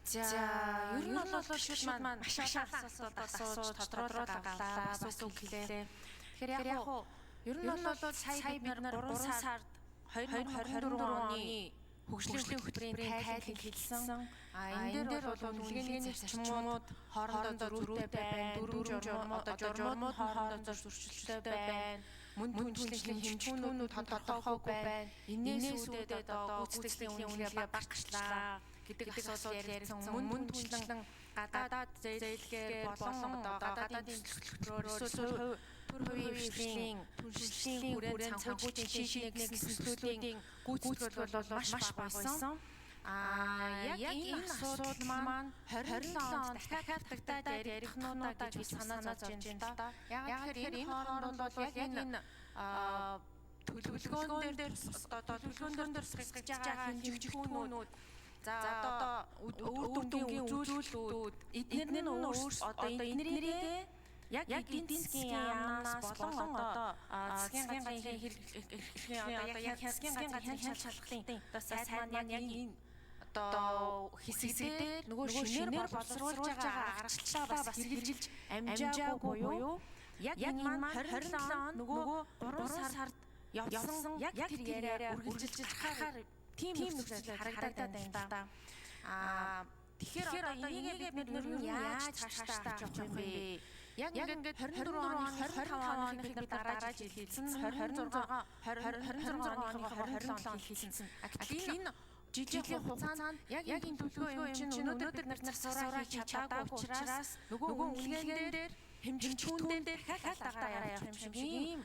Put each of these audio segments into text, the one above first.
За, ер нь бол гişүүд маань маш олон асуултууд асууж тодруулга авлаа, бас үг хэлээ. Тэгэхээр яг хуу ер нь бол сая бид нар 3 сард 2024 оны хөгжлийн хөтөлбөрийн тайлан хэлсэн. А энэ дээр бол үнэлгээний зарчмууд хоорондоо зөрүүтэй байна. Дөрвөн журам, одоо журмууд хоорондоо зөрчилтэй байна. Мөн түншлэлийн хэмжүүнүүд тодорхойгүй байна. Энээс үүдээд одоо гүйцэтгэлийн үнэлгээ багачлаа гэдэг асуудал яригдсан. Мөн түншлэн гадаад зээлгээр болон одоо гадаадын төлөөлөлтөөр эсвэл төр хувийн хвшлийн түншлэлийн хүрээнд санхүүжин шийднэ гэсэн төслүүдийн гүйцэтгэл бол маш бага байсан. А яг энэ асуудал маань 27 онд дахиад тагтаад яригдах нь гэж санаа зовж байна л да. Яг тэгэхээр энэ хооронд бол яг энэ төлөвлөгөөн дээр, одоо төлөвлөгөөн дээр тусгаж байгаа хэмжигдэхүүнүүд, за одоо үр дүнгийн үзүүлэлтүүд, эдгээр нь өөрс одоо эднэрийг яг эдийн засгийн яамнаас болон одоо засгийн газрын хэрэг, одоо яг засгийн газрын хяналт шалгалын одоо сайд маань яг энэ одоо хэсэг дээр нөгөө шинээр боловсруулж байгаа аргачлалаа бас хэрэгжилж амжаагүй буюу яг энэ маань 27 он нөгөө 3 сард явсан яг тэр яриа үргэлжилж харахаар тийм нөхцөл харагдаад байна да. Аа, тэгэхээр одоо энийг бид нар юу яаж цаашдаа авч явах юм бэ? Яг ингээд 24 оны, 25 оных бид нар дараа жил хэлсэн, 26 20 26 оных 27 он хэлсэн. А гэтэл энэ жилийн хугацаанд яг энэ төлөвлөгөө юм чинь өнөөдөр бид нар засвараа хийж чадаагүй учраас нөгөө үнэлгээн дээр, хэмжигдэхүүн дээр дахиад алдаагаар явах юм шиг ийм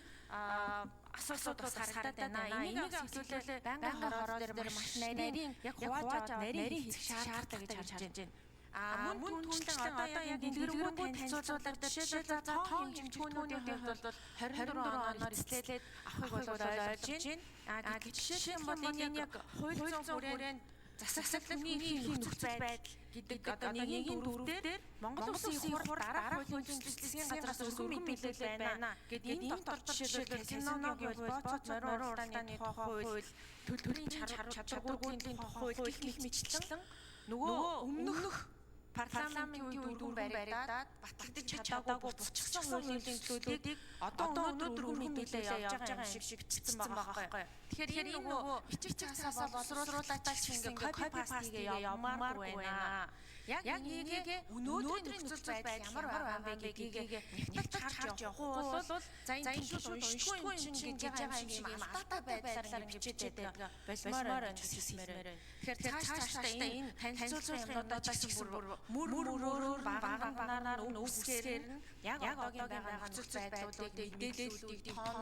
асуултууд бас харагдаад байна. Энийг бас хэвлэлээ байнгын хороо дээр маш нарийн яг хувааж аваад нарийн хийх шаардлагатай гэж харж байна. А мөн түншлэн одоо яг дэлгэрэнгүй танилцуулгаар, жишээлбэл, за тоон хэмжигдэхүүнүүдийн хувьд бол 24 оноор эслэлээд авахыг бол ойлгож байна. А жишээлх юм бол энэ яг хууль зүйн хүрээнд засаглал хүний нөхцөл байдал гэдэг одоо нэгийн дөрөв дээр Монгол Улсын их хурл дараах хуулийн засгийн газраас өргөн мэдээлэл байна гэдэг энэ дотор жишээлбэл киноногийн хууль, бооцоо морин уралдааны тухай хууль, төлбөрийн чадваргүйдлийн тухай хууль гэх мэтчлэн нөгөө өмнөх парламентын үед өргөн баригдаад батлагдаж чадаагүй буцчихсан хуулийн төслүүдийг одоо өнөөдөр өргөн мэдээлэл явж байгаа юм шиг бичсэн байгаа байхгүй. Тэгэхээр энэ нөгөө бичих цаасаа боловсруулаач ингээ copy paste хийгээ явмааргүй байна. Яг энийг өнөөдрийн нөхцөл байдал ямар байгаа юм бэ гэдгийг нэгтгэж харж явахгүй бол за энэ төсөл уншдаггүй юм чинь гэж байгаа юм шиг юм алдаатай байдлаар ингэ бичээд байдаг болмоор байна гэж хэлмээр байна. Тэгэхээр цааш цаашдаа энэ танилцуулах юмнуудаа ч гэсэн бүр мөр мөрөөр, баган баганаар, үсгээр нь яг одоогийн байгаа нөхцөл байдлуудыг, мэдээллүүдийг тоон